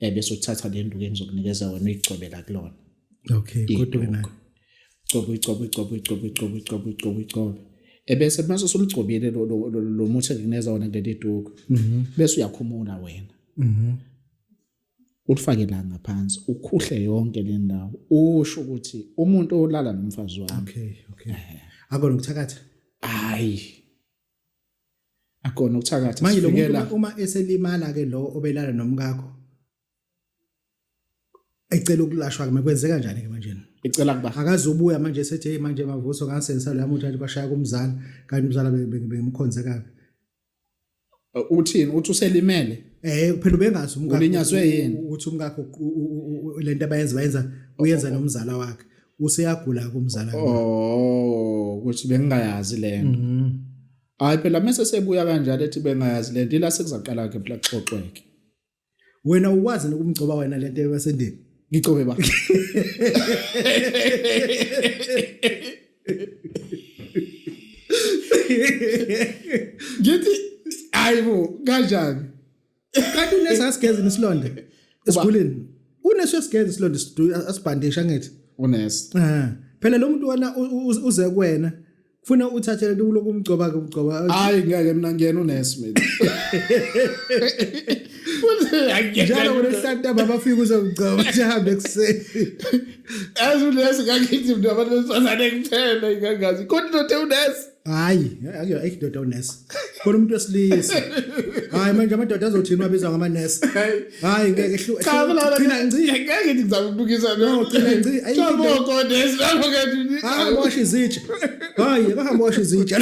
Bese uthatha le nduku engizokunikeza wena uyigcobe la kulona. Okay, goduke nayo. Gcobe uyigcobe uyigcobe uyigcobe uyigcobe uyigcobe uyigcobe uyigcobe. Ebese mase usuligcobile lo lo muthi engikuneza wona kuleli duku. Bese uyakhumula wena. Ulifake la ngaphansi ukhuhle yonke le ndawo usho ukuthi umuntu olala nomfazi wami. Okay. Akona ukuthakatha. Hayi. Akona ukuthakatha. Manje lo muntu uma eselimala ke lo obelala nomkakho ecela ukulashwa ke kwenzeka kanjani ke manje? Icela kuba akazubuya manje sethi hey manje mavuso ngasenzisa lo muntu athi kwashaya kumzala kanti umzala bengimkhonze kabi. Uthini uthi uselimele? Phela ubengazi umkakho. Ulinyazwe yini? Ukuthi umkakho lento abayenza bayenza uyenza nomzala wakhe. Useyagula kumzala. Oh, ukuthi bengingayazi lento. Hayi phela mase sebuya kanjalo ethi bengayazi lento ila sekuzaqala ke phela kuxoxweke. Wena ukwazi nokumgcoba wena lento ebasendini. Ngigcobe ba. Ngithi hayibo kanjani? Kanti unesi asigezi nesilonda esigulini. Unesi uyasigeza isilonda asibhandisha ngithi. Unesi. Eh. Phela lo muntu wena uze kuwena Kufuna uthathe lento kulokhu umgcoba ke umgcoba. Hayi ngeke mina ngiyena unesi mina. Njalo ngolwesihlanu baba bafika uzomgcoba sihambe ekuseni. Yazi unesi ngakithi mina abantu besifazane kuphela ngingazi. Kodwa indoda unesi. Hayi, akuyo indoda unesi. Khona umuntu wesilisa. Hayi manje amadoda azothini wabizwa ngamanesi. Hayi ngeke hlu. Cha mina gcina ngci. Ngeke ngithi ngizama ukubukisa no. Gcina ngci. Ayikho. Cha bo kodwa lapho ke. Hayi washa izitsha. Hayi bahamba washa izitsha.